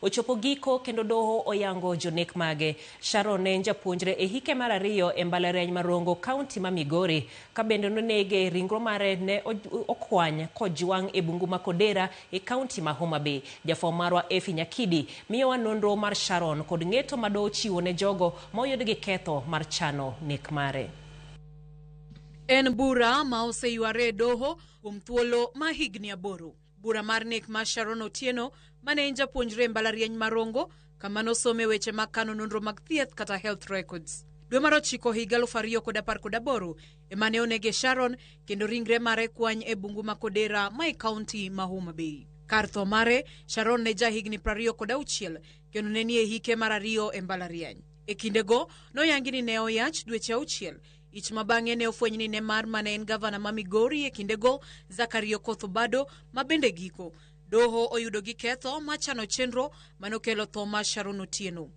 Ochopo giko kendo doho oyango jonek mage. Sharon ne en japuonjre e hike mar ariyo e mbalariany ma Rongo, kaunti ma Migori. Ka bende nonege, ringro mare ne okwany kojwang' e bungu ma Kodera e kaunti ma Homa Bay. Jafwambo marwa Effie Nyakidi miyowa nonro mar Sharon kod ng'eto ma doho ochiwo ne jogo ma oyud gi ketho mar chano nek mare. En bura ma oseyware e doho kuom thuolo ma higni 8. Bura mar nek mar Sharon Otieno mane en japuonjre e mbalariany ma Rongo kama nosome weche mag kano nonro mag thieth kata health records. Dwe mar ochiko higa 2018 ema ne onege Sharon kendo ringre mare kwany e bungu ma Kodera ma e kaunti ma Homa Bay. Kar tho mare, Sharon ne jahigni 26 kendo ne nie hike mar ariyo e mbalariany. E kindego, noyangi ni ne oyach dweche 6 ich ma bang'e ne ofweny ni ne mar mane en gavana ma Migori e kindego Zachary Okoth Obado ma bende giko. Doho oyudo gi ketho ma chano chenro manokelo tho mar Sharon Otieno.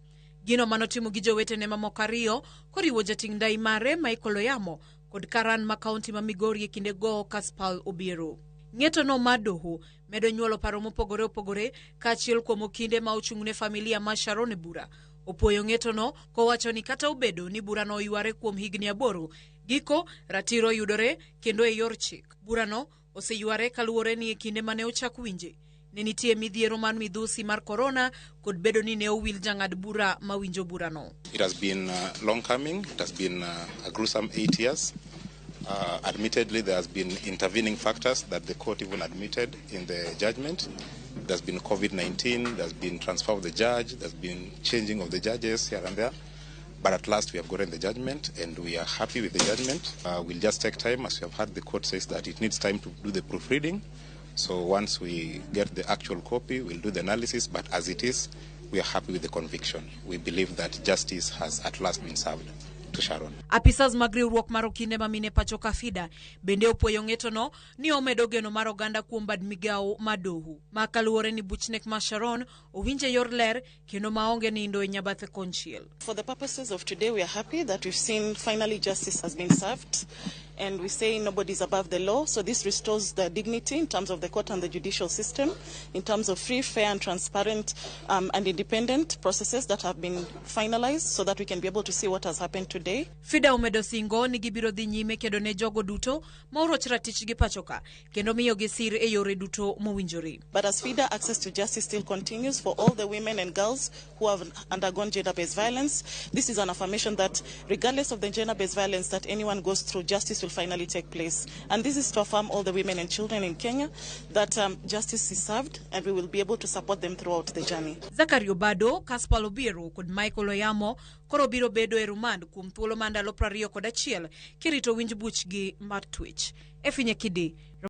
Gino manotimo gi jowetene mamoko ariyo koriwo jating' ndai mare Michael Oyamo kod karan ma kaunti ma Migori e kindego Caspal Obiero. Ng'eto no mar doho medo nyuolo paro mopogore opogore kaachiel kuom okinde ma ochung' ne familia mar Sharon e bura. Opuoyo ng'etono kowacho ni kata obedo ni burano oyware kuom higni 8, giko ratiro yudore kendo e yor chik. Burano oseyware kaluwore ni e kinde mane ochak winje ne nitie midhiero mar midhusi mar korona kod bedo ni ne owil jang'ad bura mawinjo burano. It has been long coming. It has been a gruesome 8 years. Admittedly, there has been intervening factors that the court even admitted in the judgment. There's been COVID-19, there's been transfer of the judge, there's been changing of the judges here and there. But at last we have gotten the judgment and we are happy with the judgment. We'll just take time, as we have heard the court says that it needs time to do the proofreading. So once we get the actual copy, we'll do the analysis. But as it is, we are happy with the conviction. We believe that justice has at last been served to Sharon. Apisas mag riwruok mar okinde ma mine pacho ka FIDA bende opuoyo ng'etono ni omedo geno mar oganda kuom bad migawo mar doho ma kaluwore ni buch nek mar Sharon owinj e yor ler kendo maonge nindo e nyabathe konchiel. For the purposes of today, we are happy that we've seen finally justice has been served. And we say nobody's above the law. So this restores the dignity in terms of the court and the judicial system, in terms of free, fair, and transparent and independent processes that have been finalized so that we can be able to see what has happened today. FIDA omedo singo ni gibiro dhi nyime kedo ne jogo duto ma oroch ratichgi pacho ka kendo miyogi sir e yore duto mowinjore. But as FIDA, access to justice still continues for all the women and girls who have undergone gender-based violence. This is an affirmation that regardless of the gender-based violence that anyone goes through, justice will finally take place. And this is to affirm all the women and children in Kenya that justice is served and we will be able to support them throughout the journey. Zachary Obado, Caspal Obiero kod Michael Oyamo koro biro bedo e rumand kuom thuolo mar ndalo 21 kirito winj buchgi mar twech. Effie Nyakidi.